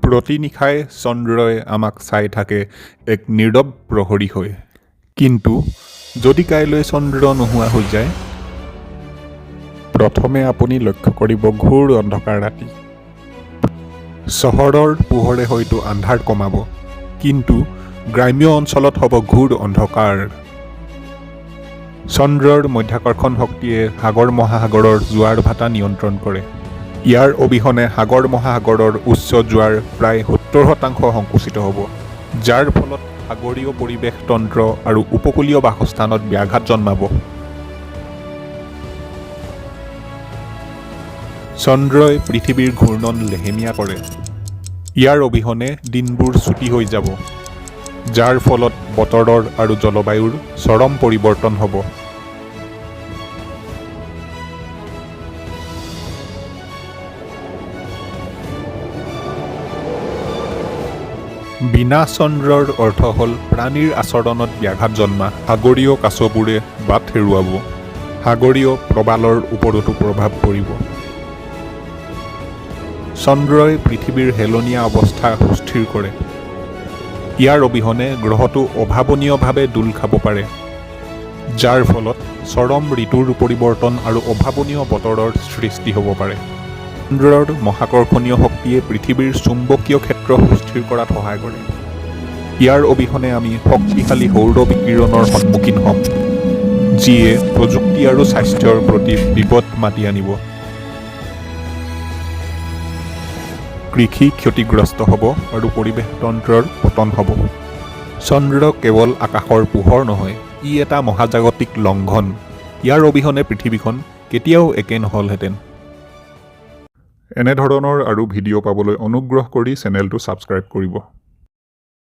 প্ৰতি নিশাই চন্দ্ৰই আমাক চাই থাকে এক নীৰৱ প্ৰহৰী হৈ। কিন্তু যদি কাইলৈ চন্দ্ৰ নোহোৱা হৈ যায়, প্ৰথমে আপুনি লক্ষ্য কৰিব ঘোৰ অন্ধকাৰ ৰাতি। চহৰৰ পোহৰে হয়তো আন্ধাৰ কমাব, কিন্তু গ্ৰাম্য অঞ্চলত হ'ব ঘোৰ অন্ধকাৰ। চন্দ্ৰৰ মধ্যাকৰ্ষণ শক্তিয়ে সাগৰ মহাসাগৰৰ জোৱাৰ ভাটা নিয়ন্ত্ৰণ কৰে। ইয়াৰ অবিহনে সাগৰ মহাসাগৰৰ উচ্চ জোৱাৰ প্ৰায় 70% সংকুচিত হ'ব, যাৰ ফলত সাগৰীয় পৰিৱেশ তন্ত্ৰ আৰু উপকূলীয় বাসস্থানত ব্যাঘাত জন্মাব। চন্দ্ৰই পৃথিৱীৰ ঘূৰ্ণন লেহেমীয়া কৰে। ইয়াৰ অবিহনে দিনবোৰ চুটি হৈ যাব, যাৰ ফলত বতৰৰ আৰু জলবায়ুৰ চৰম পৰিৱৰ্তন হ'ব। বিনা চন্দ্ৰৰ অৰ্থ হ'ল প্ৰাণীৰ আচৰণত ব্যাঘাত জন্মা। সাগৰীয় কাছবোৰে বাট হেৰুৱাব। সাগৰীয় প্ৰবালৰ ওপৰতো প্ৰভাৱ পৰিব। চন্দ্ৰই পৃথিৱীৰ হেলনীয়া অৱস্থা সুস্থিৰ কৰে। ইয়াৰ অবিহনে গ্ৰহটো অভাৱনীয়ভাৱে দোল খাব পাৰে, যাৰ ফলত চৰম ঋতুৰ পৰিৱৰ্তন আৰু অভাৱনীয় বতৰৰ সৃষ্টি হ'ব পাৰে। চন্দ্ৰৰ মহাকৰ্ষণীয় শক্তিয়ে পৃথিৱীৰ চুম্বকীয় ক্ষেত্ৰ সুস্থিৰ কৰাত সহায় কৰে। ইয়াৰ অবিহনে আমি শক্তিশালী সৌৰ বিকিৰণৰ সন্মুখীন হ'ম, যিয়ে প্ৰযুক্তি আৰু স্বাস্থ্যৰ প্ৰতি বিপদ মাতি আনিব। কৃষি ক্ষতিগ্ৰস্ত হ'ব আৰু পৰিৱেশ তন্ত্ৰৰ পতন হ'ব। চন্দ্ৰ কেৱল আকাশৰ পোহৰ নহয়, ই এটা মহাজাগতিক লংঘন। ইয়াৰ অবিহনে পৃথিৱীখন কেতিয়াও একে নহ'লহেঁতেন। এনেধৰণৰ আৰু ভিডিঅ' পাবলৈ অনুগ্ৰহ কৰি চেনেলটো ছাবস্ক্ৰাইব কৰিব।